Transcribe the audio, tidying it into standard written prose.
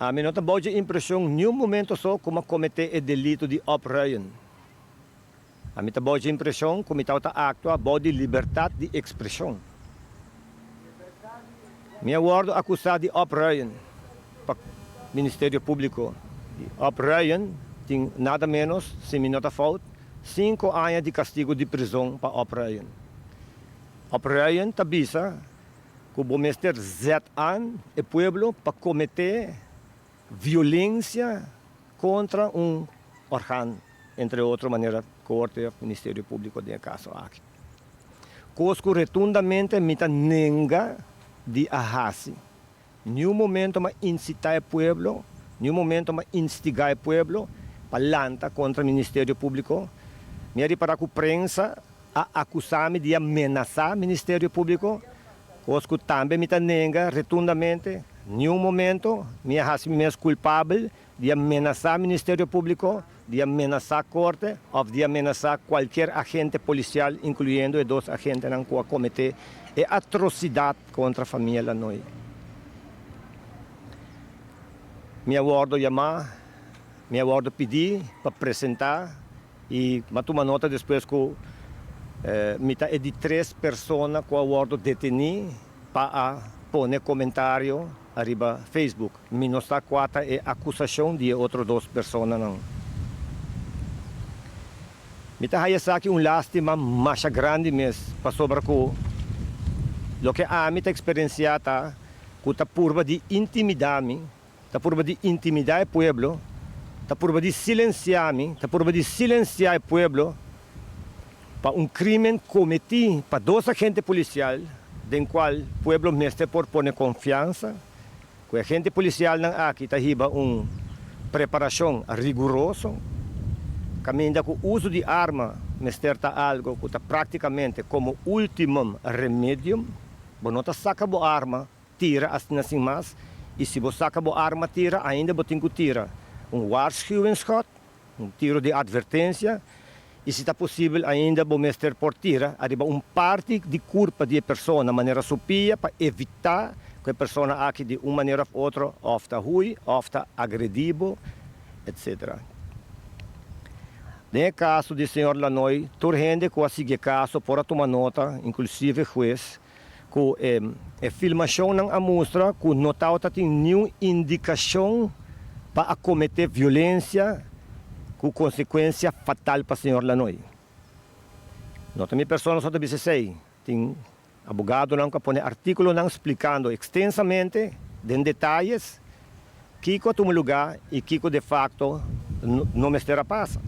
Ami no ta bou dje impreshon niun momento so ku m'a kometé e delito di opruien. Ami ta bou dje impreshon ku mi tabata aktua bou di libertat di ekspreshon. Mi a wòrdu akusá di opruien pa Ministerio Públiko. I opruien tin nada ménos, si mi no ta fout, sinku aña di kastigu di prizon pa opruien. Opruien ta bisa ku bo mester zet aan e pueblo pa kometé violensia kontra un organ, entre otro manera Korte òf Ministerio Públiko den e kaso aki. Kos ku retundamente mi ta nenga di a hasi. Niun momento m'a insitá e pueblo, niun momento m'a instigá e pueblo pa lanta kontra Ministerio Públiko. Mi a ripará ku prensa a akusá mi di a menasá Ministerio Públiko, kos ku tambe mi ta nenga retundamente. Niun momento mi a hasi mi mes kulpabel di a menasá Ministerio Públiko, di a menasá Korte òf di a menasá kualkier agente polisial, inkluyendo e dos agentenan ku a kometé e atrosidat kontra famia Lanoy. Mi a wòrdu yamá, mi a wòrdu pidí pa presentá i mi a tuma nota despues ku mi ta e di tres persona ku a wòrdu detení pa a pone komentario ariba Facebook. Mi no sa kua ta e akusashon di e otro dos personanan. Mi ta haya esaki un lastima masha grandi mes pasobra ku loke ami ta eksperensiá ta ku ta purba di intimidá mi, ta purba di intimidá e pueblo, ta purba di silensiá mi, ta purba di silensiá e pueblo pa un krímen kometí pa dos agente polisial den kual pueblo mester por pone konfiansa. Ku e agente polisialnan aki ta hiba un preparashon riguroso, kaminda ku uso di arma mester ta algo ku ta praktikamente komo ultimum remedium. Bo no ta saka bo arma tira asina sin mas, i si bo saka bo arma tira ainda bo tin ku tira un waarschuwingsschot, Un tiro di advertencia y si ta posibel ainda bo mester por tira ariba un parti di curpa di e persona manera su pia pa evita cu e persona aki di un manera of otro of ta huy of ta agredi bo etc. Den e caso di señor Lanoy tur hende cu a sigui e caso por a tuma nota inclusive huez Ku e filmashonnan a mustra ku no tabata tin niun indikashon pa a kometé violensia ku konsekuensia fatal pa señor Lanoy. No ta mi persona so ta bisa esei, tin abogadonan ku a pone artíkulonan splikando ekstensamente den detayes kiko a tuma lugá i kiko de fakto no mester a pasa.